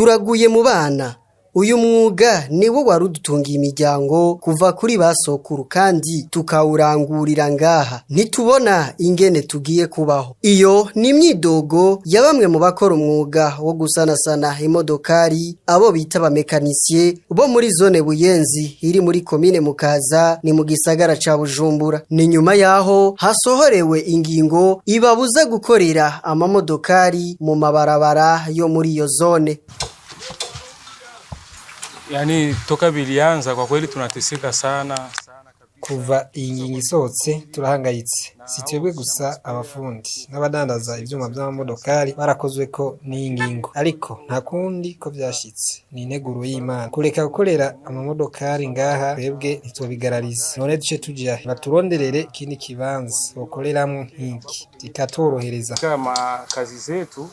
Turaguye mu bana. Uyu mwuga niwo wari udutungiye imiryango kuva kuri ba sokuru, kandi tukawurangurira ngaha. Ntitubona ingene tugiye kubaho. Iyo ni imyidogo ya bamwe mu bakora umwuga wo gusanasana imodokari, abo bita abamekanisiye, bo muri zone Buyenzi iri muri komine Mukaza, ni mu gisagara ca Bujumbura. Ni nyuma yaho hasohorewe ingingo ibabuza gukorera amamodokari mu mabarabara yo muri iyo zone. Yani toka vilianza, kwa kweli tunateseka sana sana kabisa. Kuva iyi ngingo isohotse turahangayitse. Si twebwe gusa, abafundi n'abadandaza ivyuma vy'amamodokari barakozweko n'iyi ngingo, ariko nta kundi ko vyashitse, ni integuro y'Imana. Kureka gukorera amamodokari ngaha, twebwe ntitwobigarariza. None duce tuja he? Baturonderere ikindi kibanza bokoreramwo nk'iki kikatworohereza. Kama kazi zetu.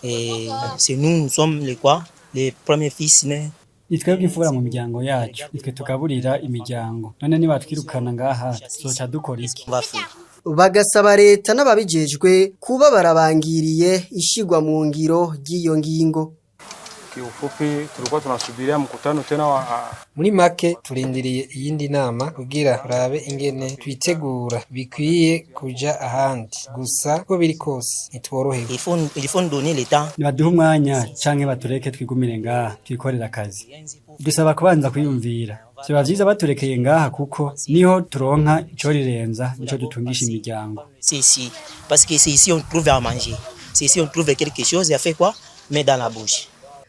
Et c'est nous, nous sommes les quoi? Les premiers fils nés. Ni twebwe imfura mu miryango yacu, nitwe tugaburira imiryango. None nibatwirukana ngaha, tuzoca dukora iki? On va faire. Bagasaba leta n'ababijejwe kuba barabangiriye ishigwa mu ngiro ry'iyo ngingo. Kiufupi tulikuwa tunasubiria mkutano tena wa Muri make turindiriye iyindi nama kugira turabe ingene twitegura bikwiye kuja ahandi. Gusa uko biri kose ntitworohewe. Il faut nous donner le temps. Nibaduhe umwanya canke batureke twigumire ngaha twikorere akazi. Dusaba kubanza kwiyumvira. Vyoba vyiza baturekeye ngaha, kuko niho turonka icorirenza, nico dutungisha imiryango. C'est ici. Parce que c'est ici on trouve à manger. C'est ici on trouve quelque chose et à faire quoi? Mettre dans la bouche.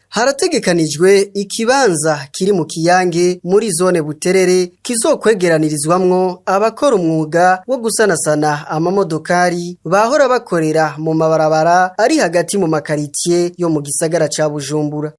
Harategekanijwe ikibanza kiri mu Kiyange muri zone Buterere kizokwegeranirizwamwo abakora umwuga wo gusanasana amamodokari bahora bakorera mu mabarabara ari hagati mu makaritiye yo mu gisagara ca Bujumbura.